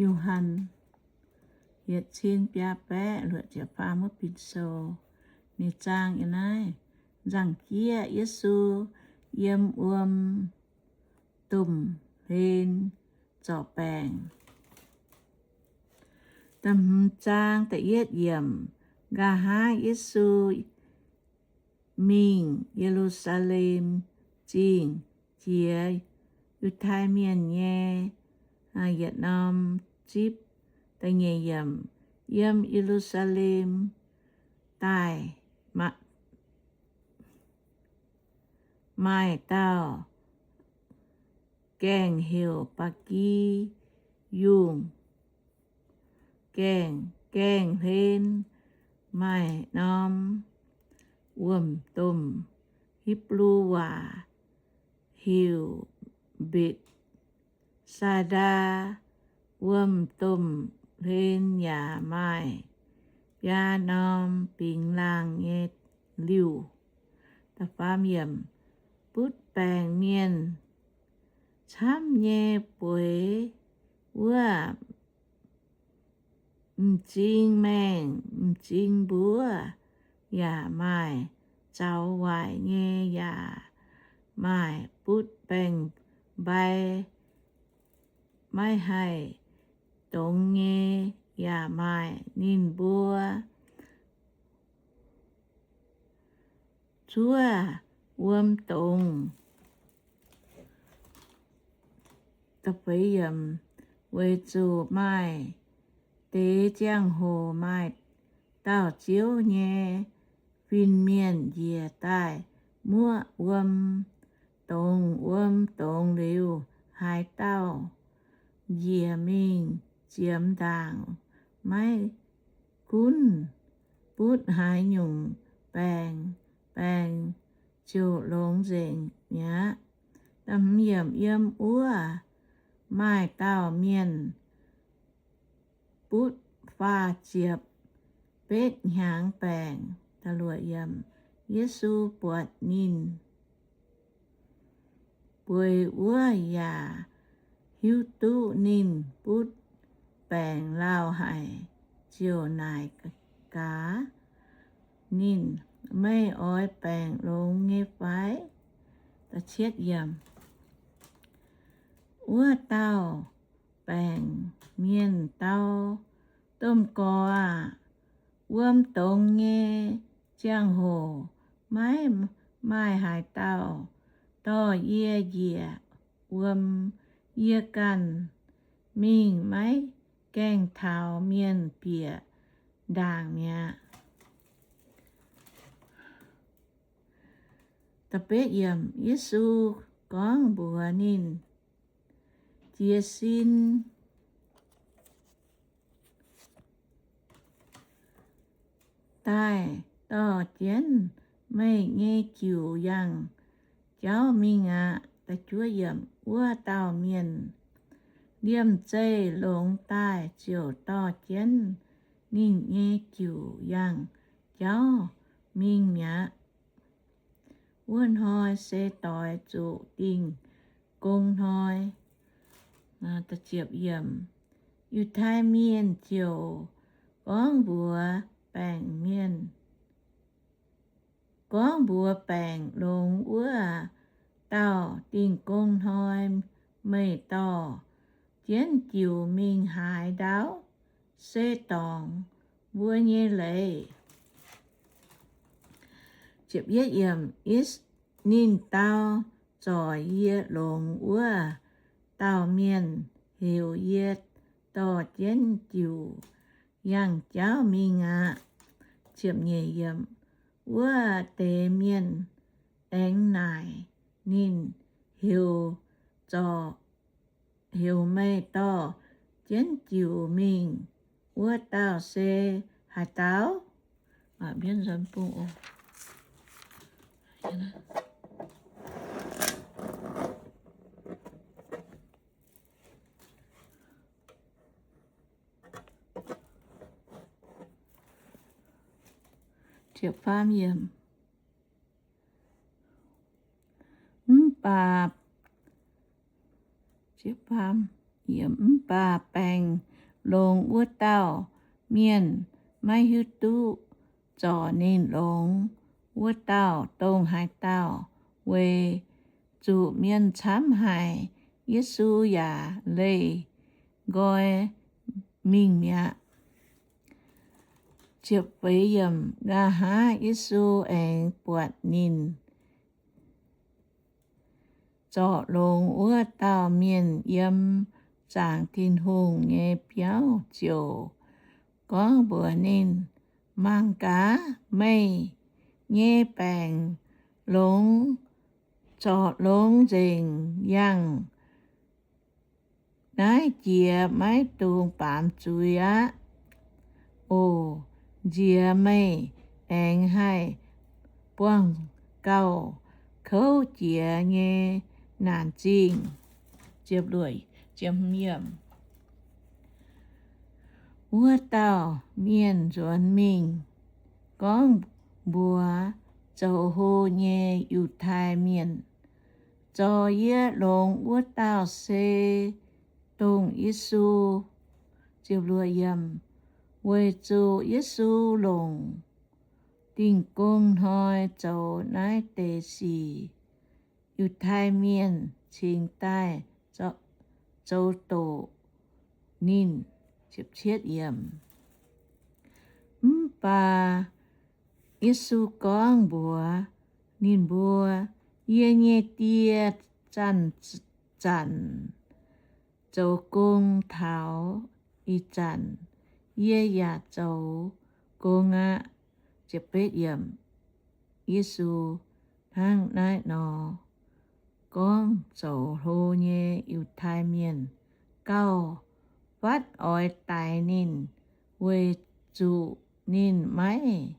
Yo^han yietc cin biaa baeqv luoqc ziepc faam wuov bin sou. Ninh zaang yiem naaiv, nzangc-jieqv Yesu yiem wuom domh hlen zorc baengc. Da'hmz zaang da'yietv yiemc. Nqa'haav Yesu mingh Ye^lu^saa^lem Zingh jiex Yiutai Mienh nyei yietc norm zipv. Da'nyeic yiemc. Yiem Ye^lu^saa^lem daaih maaih dauh gaengh heuc Ba'gi Yungh gaengh. Gaengh hlen maaih norm wuom-domh, Hipv^lu waac heuc Mbetc^saa^ndaa. Wuom-domh hlen yaac maaih biaa norm bingx laangh nyei liuh. Butv baengc mienh camv nyei bueix wuov m'zing maengh m'zing mbuov yaac maaih, zaux waaic nyei yaac maaih, butv baengc-mbai maiv haih dongz nyei yaac maaih. Ninh mbuo zuov wuom dongz. Weic zuqc maaih deix ziangh hoc maaih dauh Ziouv nyei fin-mienh njiec daaih muoqv wuom dongz. Wuom dongz liuz, haaix dauh njiec mingh ziemx ndaangc, maiv gunv butv haaix nyungc baengc, baengc ziouc longx nzengc mi'aqv. Yiem wuov maaih dauh mienh butv faah ziepc betv hnyangx baengc. Yesu buatc ninh bueix wuov yaac hiuv duqv ninh butv baengc lauh haic, ziouc naaic gaax ninh, Meih oix baengc longx nyei fai? Wuov dauh baengc mienh dau, Domh Gorx aah! Wuom dongz nyei ziangh hoc maiv maaih haaix dauh dorh yie njiec wuom. Yie ganh mingh maiv gaengh taux mienh bieqc ndaangc mi'aqv. Yesu gorngv mbuox ninh, Jiez sin daaih dorh jienv meih nyei jiuc yangh jauv mingh aqv. Wuov dauh mienh liemh zeih longx daaih ziouc dorh jienv ninh nyei jiuc yangh jauv mingh mi'aqv. Wuov hnoi se doix zuqc Dingh Gong Hnoi. Yiutai Mienh ziouc gorngv mbuox baengc mienh, Gorngv mbuox baengc longx wuov dauh, Dingh Gong Hnoi meih dorh jienv jiuc mingh haaix ndau? Se dorngc mbuo nyei leiz. Ninh dau zorc yie longx wuov dauh mienh heuc yie dorh jienv jiuc yangh jauv mingh aqv. Wuov deix mienh aengx naaic ninh, Heuc, heuc meih dorh jienv jiuc mingh wuov dauh se haaix dauh? Mv baac, mv baac baengc longx wuov dauh mienh maiv hiuv duqv zorc ninh longx wuov dauh dongh haaix dauh. Weic zuqc mienh camv haic, Yesu yaac leih nqoi mingh mi'aqv. Nqa'haav Yesu aengx buatc ninh zorc longx wuov dauh mienh yiem zaangc Tin-Hungh nyei biauv ziouc gorngv mbuox ninh, Mangc gaax, meih nyei baengc longx, zorc longx nzengc. Yangh naaiv jiex maiv dungx baamz zuiz aqv. Oc, nziex meih aengx haih buangh gauh kouv jiex nyei naanc zingh. Wuov dauh mienh nzuonx mingh gorngv mbuox zoux hlo nyei Yiutai Mienh, Zorc yie longx wuov dauh se dongh Yesu. Weic zuqc Yesu longc Dingh Gong Hnoi zoux naaiv deix sic, Yiutai Mienh cingx daaih zoux doqc ninh. Mv baac Yesu gorngv mbuox ninh mbuo, Yie nyei Die zanc-zanc zoux gong taux ih zanc, yie yaac zoux gong aqv. Yesu hnangv naaiv nor gorngv zoux hlo nyei Yiutai Mienh gauh fatv oix daix ninh, weic zuqc ninh maiv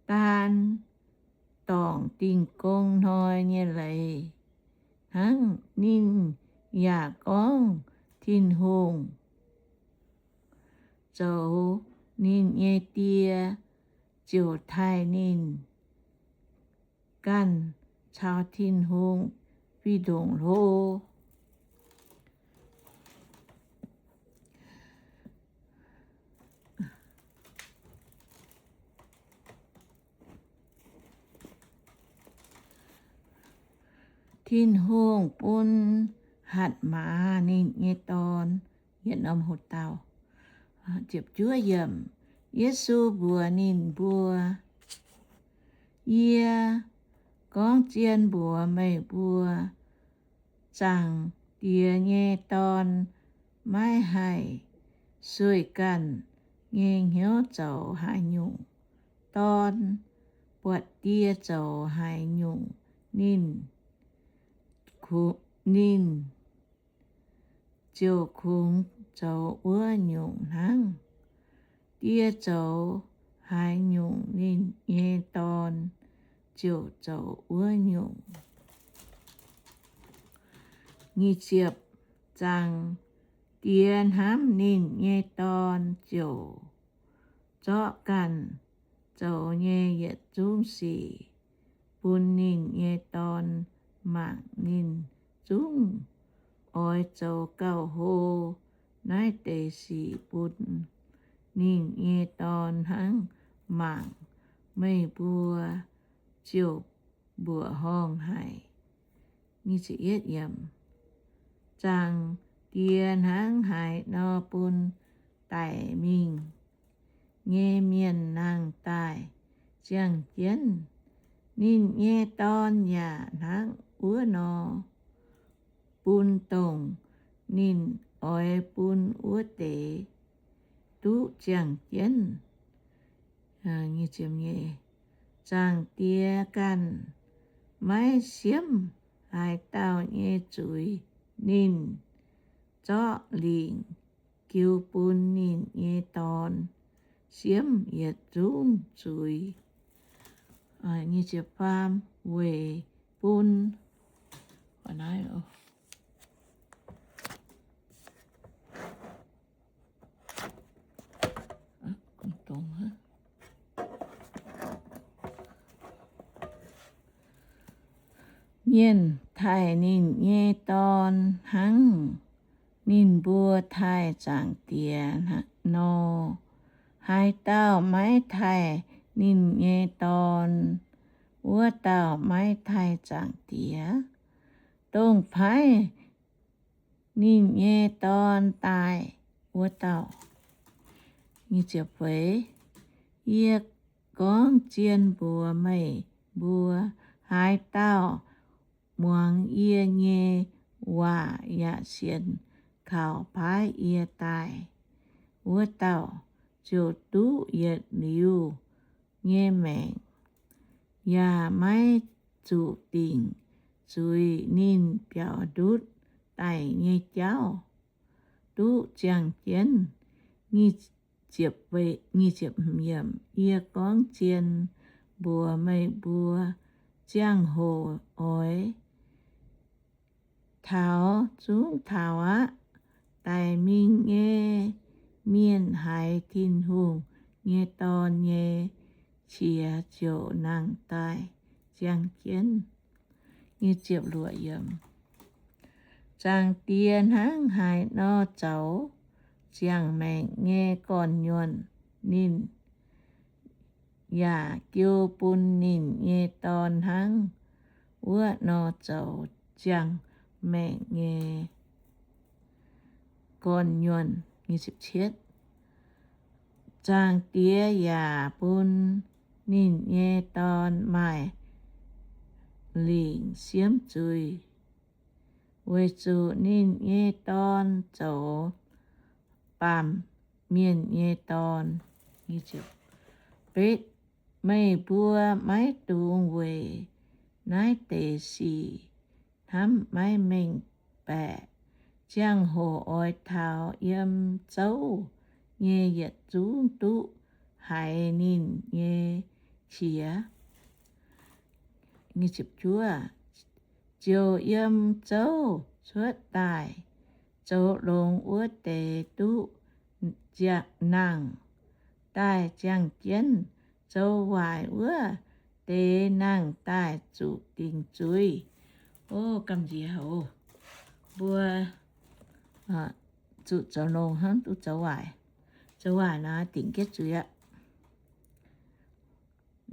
daan dorngc Dingh Gong Hnoi nyei leiz hnangv. Ninh yaac gorngv Tin-Hungh zoux ninh nyei Die ziouc taaih ninh ganh caux Tin-Hungh fih ndongc hlo. Tin-Hungh bun hatc maaz ninh nyei dorn yietc norm hoc dauh. Yesu mbuox ninh mbuo, Yie gorngv zien mbuox meih mbuo, Zaangc Diex nyei Dorn maiv haih sueih ganh nyei hnyouv zoux haaix nyungc. Dorn buatc Die zoux haaix nyungc, ninh, ninh ziouc kungx zoux wuov nyungc hnangv. Die zoux haaix nyungc, ninh nyei Dorn ziouc zoux wuov nyungc. Zaangc Diex hnamv ninh nyei Dorn ziouc zorqv ganh zoux nyei yietc zungv sic bun ninh nyei Dorn mangc. Ninh zungv oix zoux gauh hlo naaiv deix sic bun ninh nyei Dorn hnangv. Mangc, meih mbuo ziouc mbuoqc horngh haic. Zaangc Diex hnangv haaix nor bun daic mingh nyei mienh nangh daaih ziangh jienv, ninh nyei Dorn yaac hnangv wuov nor bun dongh ninh oix bun wuov deix duqv ziangh jienv. Zaangc Diex ganh maiv siemv haaix dauh nyei zuiz. Ninh zorqv lingc jiu bun ninh nyei Dorn siemv yietc zungv zuiz, weic bun mienh taaih ninh nyei Dorn hnangv ninh mbuo taaih Zaangc Diex nor, haaix dauh maiv taaih ninh nyei Dorn, wuov dauh maiv taaih Zaangc Diex. Dongh paaiv ninh nyei Dorn daaih wuov dauh. Yie gorngv zien mbuox meih mbuo, haaix dauh muangx yie nyei waac yaac sienx kaux paaiv yie daaih wuov dauh, ziouc duqv yietc liuz nyei maengc, yaac maiv zuqc dingc zuiz ninh biaux ndutv daic nyei jauv, duqv ziangh jienv. Yie gorngv zien mbuox meih mbuo, ziangh hoc oix taux, zungv taux aqv. Daic mingh nyei mienh haiz Tin-Hungh nyei Dorn nyei qiex ziouc nangh daaih ziangh jienv. Zaangc Diex hnangv haaix nor zoux ziangh maengc nyei gorn-nyuonh, ninh yaac jiu bun ninh nyei Dorn hnangv wuov nor zoux ziangh maengc nyei gorn-nyuonh. Zaangc Diex yaac bun ninh nyei Dorn maaih lingc siemv zuiz, weic zuqc ninh nyei Dorn zoux baamh mienh nyei Dorn. Meih mbuo maiv dungx weic naaiv deix sic hnamv maiv mengh baeqc. Ziangh hoc oix taux yiem zouv nyei yietc zungv duqv haiz ninh nyei qiex. Ziouc yiem zouv cuotv daaih. Zoux longx wuov deix duqv nangh daaih ziangh jienv. Zoux waaic wuov deix nangh daaih zuqc dingc zuiz. O, gamh nziex haic oc. Mbuo zuqc zoux longx hnangv duqv zoux waaic. Zoux waaic naaic dingc jienv zuiz aqv.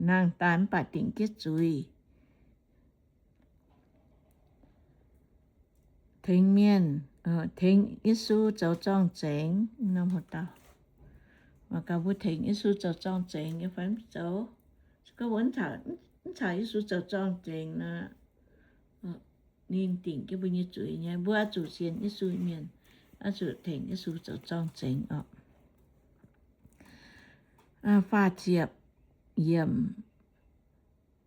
Nangh daaih mv baac dingc jienv zuiz. Tengx mienh, tengx Yesu zoux zorng-zengx. Mbuo tengx Yesu zoux zorng-zengx nyei fai mv zoux? Se gorngv mbuo mv caux Yesu zoux zorng-zengx nor, ninh dingc jienv mbuo nyei zuiz nyei. Mbuo oix zuqc sienx Yesu mienh, oix zuqc tengx Yesu zoux zorng-zengx oc. Faah ziepc yiemc.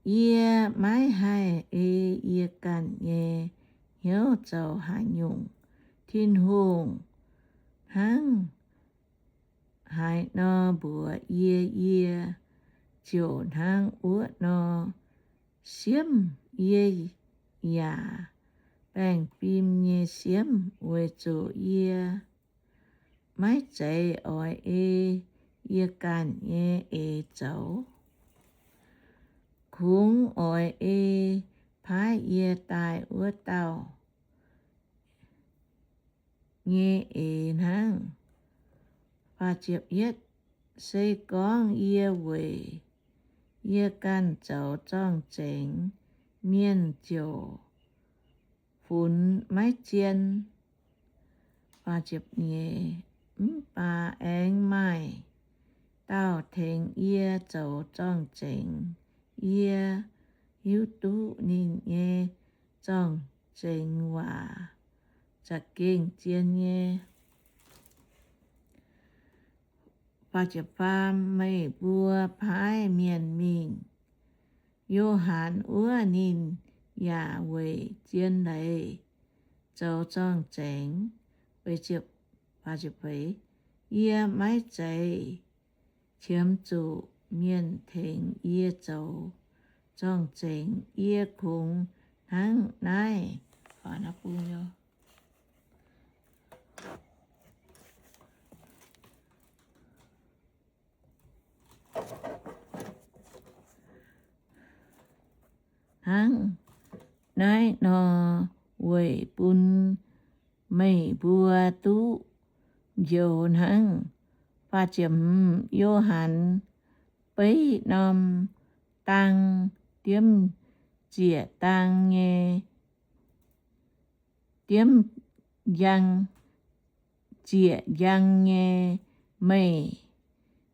Yie maiv haih ei yie ganh nyei hnyouv zoux haaix nyungc. Tin-Hungh hnangv haaix nor mbuox yie, yie ziouc hnangv wuov nor siemv. Yie yaac baengh fim nyei siemv, weic zuqc yie maiv zeiz oix ei yie ganh nyei eix zoux. Kungx oix ei paaiv yie daaih wuov dauh nyei eix hnangv. Se gorngv yie weic yie ganh zoux zorng-zengx, mienh ziouc funx maiv zien. Mv baac aengx maaih dauh tengx yie zoux zorng-zengx. Yie hiuv duqv ninh nyei zorng-zengx waac za'gengh zien nyei. Faam, meih mbuo paaiv mienh mingh. Yo^han wuov, ninh yaac weic zien leiz zoux zorng-zengx. Yie maiv zeiz qiemx zuqc mienh tengx yie zoux zorng-zengx. Yie kungx hnangv naaiv hnangv naaiv nor weic bun meih mbuo duqv njoux hnangv. Yo^han beiv norm dang, diemv zieqc dang nyei, diemv njang, zieqc njang nyei. Meih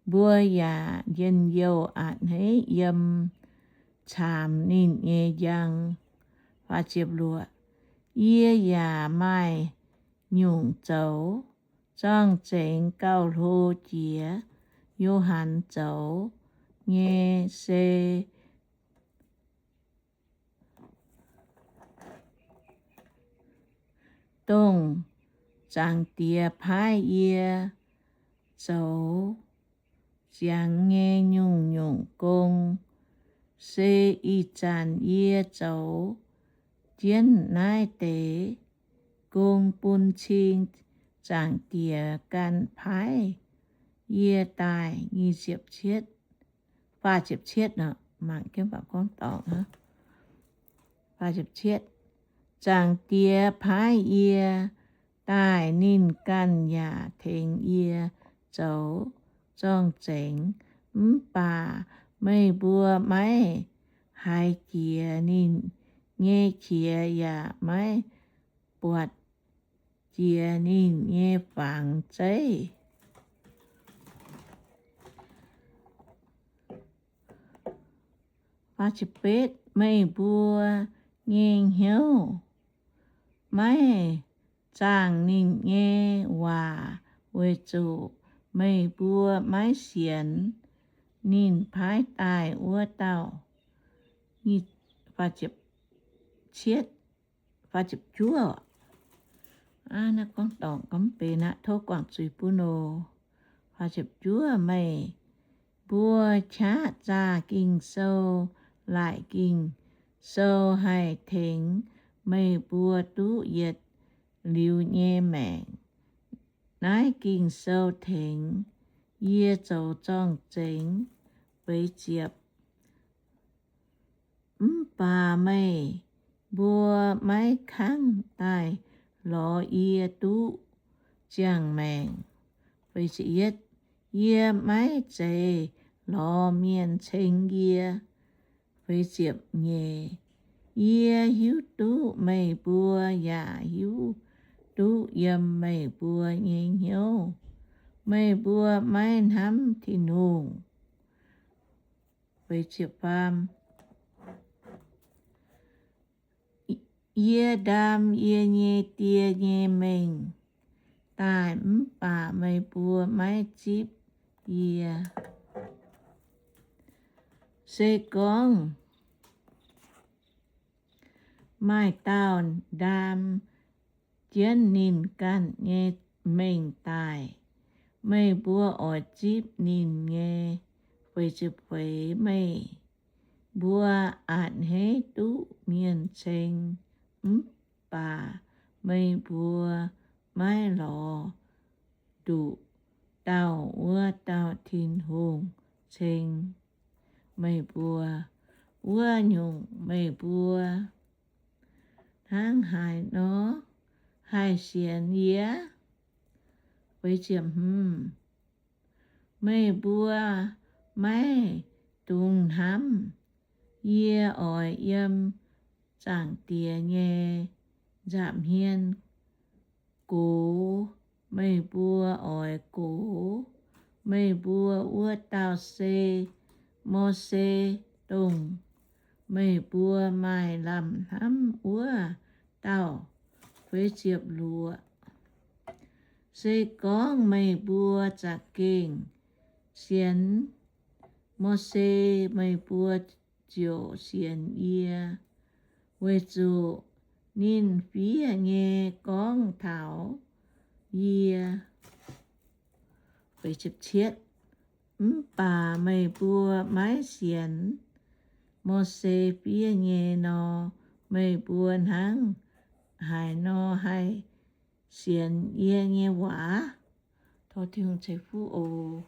mbuo yaac njien-youh a'hneiv yiem caamx ninh nyei njang. Yie yaac maaih nyungc zoux zorng-zengx gauh hlo jiex Yo^han zoux nyei, se dongh Zaangc Diex paaiv yie zoux ziangx nyei nyungc-nyungc gong. Se ih zanc yie zoux jienv naaiv deix gong bun cing Zaangc Diex ganh paaiv yie daaih. Zaangc Diex paaiv yie daaih, ninh ganh yaac tengx yie zoux zorng-zengx. Mv baac meih mbuo maiv haiz jiex ninh nyei qiex, yaac maiv buatc jiex ninh nyei fangx zeiv. Meih mbuo nyei hnyouv maiv zaangh ninh nyei waac, weic zuqc meih mbuo maiv sienx ninh paaiv daaih wuov dauh. Naaiv gorngv dorngc gorngv benx aqv. Tov guangc zuiz bun oc. Meih mbuo qaqv zaah Ging-Sou, laaic Ging-Sou haih tengx meih mbuo duqv yietc liuz nyei maengc. Naaiv Ging-Sou tengx yie zoux zorng-zengx. Feix ziepc. Mv baac meih mbuo maiv kangv daaih lorz yie duqv ziangh maengc. Yie maiv zeiz lorz mienh ceng yie. Yie hiuv duqv meih mbuo yaac hiuv duqv yiem meih mbuo nyei hnyouv meih mbuo maiv hnamv Tin-Hungh. Yie ndaam yie nyei Die nyei mengh daaih, mv baac meih mbuo maiv zipv yie. Se gorngv maaih dauh ndaam jienv ninh ganh nyei mengh daaih, meih mbuo oix zipv ninh nyei. Meih mbuo a'hneiv duqv mienh ceng, mv baac meih mbuo maiv lorz nduqc dauh wuov dauh Tin-Hungh ceng meih mbuo. Wuov nyungc, meih mbuo hnangv haaix nor haih sienx yie? Meih mbuo maiv dungx hnamv. Yie oix yiem Zaangc Diex nyei nza'hmien gox, meih mbuo oix gox. Meih mbuo wuov dauh se Mose, dongh meih mbuo maaih lamh hnamv wuov dauh. Se gorngv meih mbuo za'gengh sienx Mose, meih mbuo ziouc sienx yie, weic zuqc ninh fiev nyei gorngv taux yie. Mv baac meih mbuo maiv sienx Mose fiev nyei nor, meih mbuo hnangv haaix nor haih sienx yie nyei waac? Tov Tin-Hungh ceix fuqv oc.